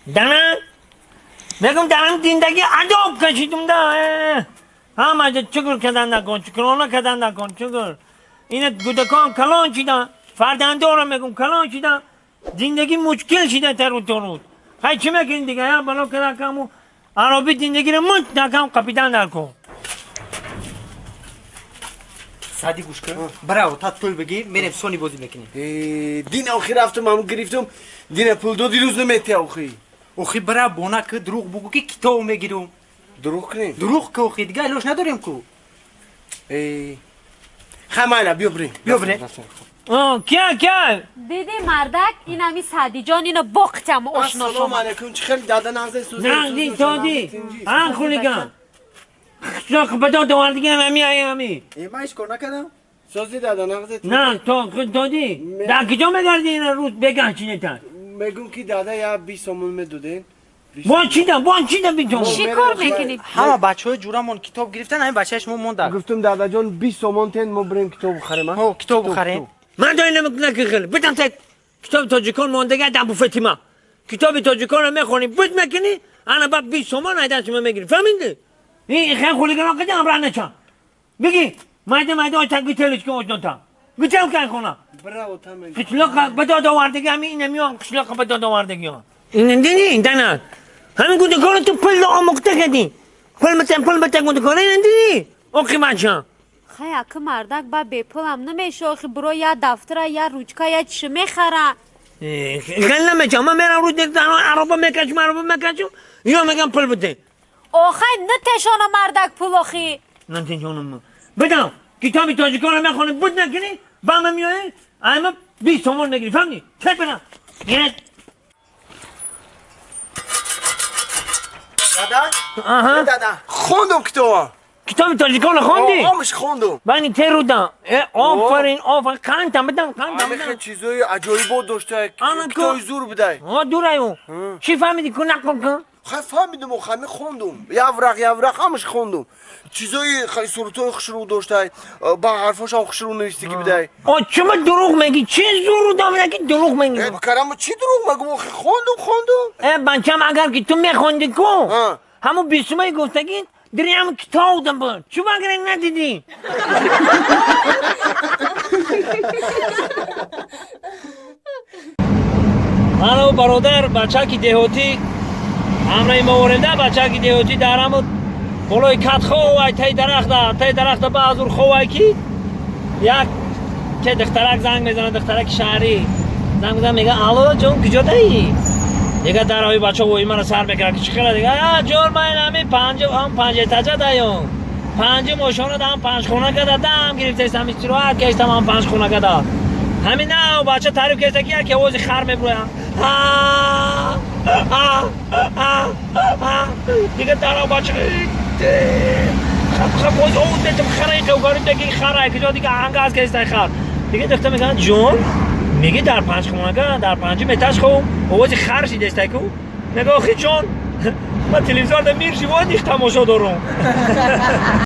Дана мегум дарам зиндагӣ адоб кашидум да. Ҳама чугур кадан накун, чукрона кадан накун, чугур. Ина гудакон калон шидан, фарзандорам мегум калон шидан, зиндагӣ мушкил шида тару торут. Хай чӣ мекунӣ дига, я бало када каму ароби зиндагиро мут накам қапидан накун. Сади гӯш кун. Браво, та пул бигир, мерем сони бозӣ мекунем. Дин охир рафтам, ҳам гирифтам, дина пул доди, рӯз наметия охи. Охи бра бона ки дурӯғ бугӯ ки китоб мегирум. Дурӯғ кунем? Дурӯғ ки охи, дига илош надорем ку. Хай майла, биё бирем. Биё бирем. Кия, кия? Диди мардак, инами Саъдиҷон ино боқтям ошно Ассалому шумо. алайкум, чӣ хел дада нағзе сӯзе? Нағзи тоди. Ан хулиган. Қишлоқ ба дод овардиган ҳами ай ҳами. Ман ҳеҷ кор накардам. Сӯзи дада нағзе. На, то тоди. Дар куҷо мегардӣ ина рӯз бегаҳ чинетан? Мегум ки дада я 20 сомон медоден. Бо чида, бо чида битон? Чӣ кор мекунӣ? Ҳама бачаҳои ҷурамон китоб гирифтан, ҳамин бачаи шумо монда. Гуфтум дадаҷон 20 сомон тен, мо бирем китоб бихарем. Ҳо, китоб бихарем. Ман дои намекунам ки хел. Битам та китоби тоҷикон мондага дар буфети ма. Китоби тоҷиконро мехонӣ, буд мекунӣ, ана баъд 20 сомон айдан шумо мегирӣ. Фаҳмидӣ? Ин хел хулиганон қиди ҳамроҳ начам. Бигӣ, майда майда очак бителиш ки ошнота. Бичам кай хона. Браво та мегум. Қишлоқ ба дод овардагӣ ҳами ина миён қишлоқ ба дод овардагиҳо. Ин дидӣ, дана. Ҳамин гудаконро ту пул омӯхта кардӣ. Пул битан, пул битан гудаконро ин дидӣ? Оқи бача. Хай аки мардак, ба бепулам намеша, охи биро я дафтара, я ручка, я чӣ мехара. Хел намечам. Ман мерам рӯз ароба мекашам, ароба мекашам, ё мегам пул бите. Охай натешона мардак пул охи. Натешонам. Бидам, китоби тоҷиконро мехонӣ, буд накунӣ, ба ман меоӣ, айма 20 сомон мегирӣ, фаҳмидӣ? Чак бирам. Гирет. Дада? Аҳа. Дада, хондум китоба. Китоби тоҷиконро хондӣ? Омаш хондум. Бани терудам. Офарин, офарин. Қандам бидам, қандам Ҳамин бидам. хел чизои аҷоибот дошта, Ана ку. китоби зур будай. О, дураю. Чӣ фаҳмидӣ ку нақл кун? Хай фаҳмидум, ҳами хондум. Яврақ, яврақ ҳамаш хондум. Чизои хеле суратҳои хушрӯ доштай, ба ҳарфошам хушрӯ навистагӣ будай. О, чума дурӯғ мегӣ? Чӣ зуру домина ки дурӯғ мегӣ? Карама чӣ дурӯғ мегум? Охи хондум, хондум. Бачам, агар ки ту мехондӣ ку, ҳамун бистумаи гуфтагӣ дири ҳамун китоб дам буд. Чума агар надидӣ? Ману бародар бачаки деҳотӣ ҳамраи мо воренда, бачаки деҳотӣ дар ҳамун болои кат ховай, таи дарахта, таи дарахта баъзур ховай ки як ке духтарак занг мезанад, духтараки шаҳрӣ занг мезанад, мега алло ҷон, куҷо даӣ? Дига дарои бача вои мана сар мекунад ки чӣ хела дига, а ҷон, ман ҳами панҷ ҳам панҷетаҷа даём, панҷум ошона дам панҷхона када дам гирифтаистам, истироҳат кестам ҳам панҷхона када. Ҳамин нав бача таъриф кеста ки як овози хар мебуроям. Дига дарав бача хап хап боз овоз метам хараи қевгари деги харай куҷо дига ангаз кестай хар. Дига духта мегӯяд ҷон, меги дар панҷхонага дар панҷум этаж хоб овози хар шидестай ку. Мега охи ҷон, ман телевизорда мир животных тамошо дорум.